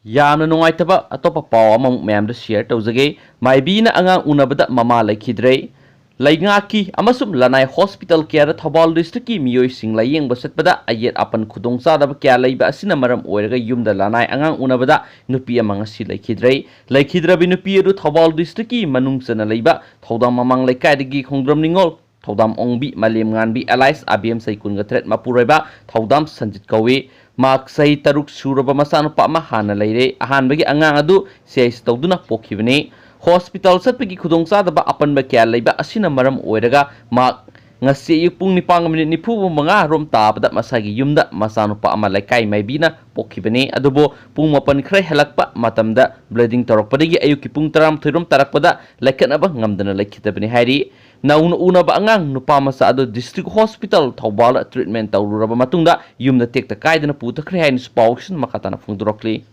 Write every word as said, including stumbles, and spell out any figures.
ꯌꯥꯝꯅ ꯅꯨꯡꯉꯥꯏꯇꯕ ꯑꯇꯣꯞꯄ ꯄꯥꯎ ꯑꯃꯃꯨꯛ ꯃꯌꯥꯝꯗ share ꯇꯧꯖꯒꯦ꯫ ꯃꯥꯏꯕꯤꯅ ꯑꯉꯥꯡ ꯎꯅꯕꯗ ꯃꯃꯥ ꯂꯩꯈꯤꯗ꯭ꯔꯦ꯫ ꯂꯩꯉꯥꯛꯀꯤ ꯑꯃꯁꯨꯡ ꯂꯅꯥꯏ hospital ꯀꯌꯥꯗ ꯊꯧꯕꯥꯜ districtꯀꯤ ꯃꯤꯑꯣꯏꯁꯤꯡ ꯂꯥꯌꯦꯡꯕ ꯆꯠꯄꯗ ꯑꯌꯦꯠ ꯑꯄꯟ ꯈꯨꯗꯣꯡꯆꯥꯗꯕ ꯀꯌꯥ ꯂꯩꯕ ꯑꯁꯤꯅ ꯃꯔꯝ ꯑꯣꯏꯔꯒ ꯌꯨꯝꯗ ꯂꯅꯥꯏ ꯑꯉꯥꯡ ꯎꯅꯕꯗ ꯅꯨꯄꯤ ꯑꯃ ꯉꯁꯤ ꯂꯩꯈꯤꯗ꯭ꯔꯦ꯫ ꯂꯩꯈꯤꯗ꯭ꯔꯕꯤ ꯅꯨꯄꯤ ꯑꯗꯨ ꯊꯧꯕꯥꯜ districtꯀꯤ ꯃꯅꯨꯡ ꯆꯟꯅ ꯂꯩꯕ ꯊꯧꯗꯥꯝ ꯃꯃꯥꯡ ꯂꯩꯀꯥꯏꯗꯒꯤ ꯈꯣꯡꯗ꯭ꯔꯝ ꯅꯤꯉꯣꯜ, ꯊꯧꯗꯥꯝ ꯑꯣꯡꯕꯤ, ꯃꯂꯦꯝ ꯉꯥꯟꯕꯤ alias ꯑꯕꯦꯝ, ꯆꯍꯤ ꯀꯨꯟꯒ ꯇꯔꯦꯠ, ꯃꯄꯨꯔꯣꯏꯕ ꯊꯧꯗꯥꯝ ꯁꯟꯖꯤꯠ ꯀꯧꯏ꯫ ꯃꯍꯥꯛ ꯆꯍꯤ ꯇꯔꯨꯛ ꯁꯨꯔꯕ ꯃꯆꯥꯅꯨꯄꯥ ꯑꯃ ꯍꯥꯟꯅ ꯂꯩꯔꯦ꯫ ꯑꯍꯥꯟꯕꯒꯤ ꯑꯉꯥꯡ ꯑꯗꯨ ꯁꯤ ꯑꯥꯏ ꯁꯤ ꯇꯧꯗꯨꯅ ꯄꯣꯛꯈꯤꯕꯅꯤ꯫ Hospital ꯆꯠꯄꯒꯤ ꯈꯨꯗꯣꯡꯆꯥꯗꯕ ꯑꯄꯟꯕ ꯀꯌꯥ ꯂꯩꯕ ꯑꯁꯤꯅ ꯃꯔꯝ ꯑꯣꯏꯔꯒ ꯃꯍꯥꯛ ꯉꯁꯤ ꯑꯌꯨꯛ ꯄꯨꯡ ꯅꯤꯄꯥꯟꯒ ꯃꯤꯅꯤꯠ ꯅꯤꯐꯨ ꯃꯉꯥ ꯔꯣꯝ ꯇꯥꯕꯗ ꯃꯁꯥꯒꯤ ꯌꯨꯝꯗ ꯃꯆꯥꯅꯨꯄꯥ ꯑꯃ ꯂꯩꯀꯥꯏ ꯃꯥꯏꯕꯤꯅ ꯄꯣꯛꯈꯤꯕꯅꯤ꯫ ꯑꯗꯨꯕꯨ ꯄꯨꯡ ꯃꯥꯄꯟ ꯈꯔ ꯍꯦꯜꯂꯛꯄ ꯃꯇꯝꯗ bleeding ꯇꯧꯔꯛꯄꯗꯒꯤ ꯑꯌꯨꯛꯀꯤ ꯄꯨꯡ ꯇꯔꯥꯃꯥꯊꯣꯏ ꯔꯣꯝ ꯇꯥꯔꯛꯄꯗ ꯂꯥꯏꯀꯠꯅꯕ ꯉꯝꯗꯅ ꯂꯩꯈꯤꯗꯕꯅꯤ ꯍꯥꯏꯔꯤ꯫ ꯅꯧꯅ ꯎꯅꯕ ꯑꯉꯥꯡ ꯅꯨꯄꯥ ꯃꯆꯥ ꯑꯗꯨ district hospital ꯊꯧꯕꯥꯜꯗ treatment ꯇꯧꯔꯨꯔꯕ ꯃꯇꯨꯡꯗ ꯌꯨꯝꯗ ꯇꯦꯛꯇ ꯀꯥꯏꯗꯅ ꯄꯨꯊꯈ꯭ꯔꯦ ꯍꯥꯏꯅꯁꯨ ꯄꯥꯎꯁꯤꯡ ꯃꯈꯥ ꯇꯥꯅ ꯐꯣꯡꯗꯣꯔꯛꯂꯤ꯫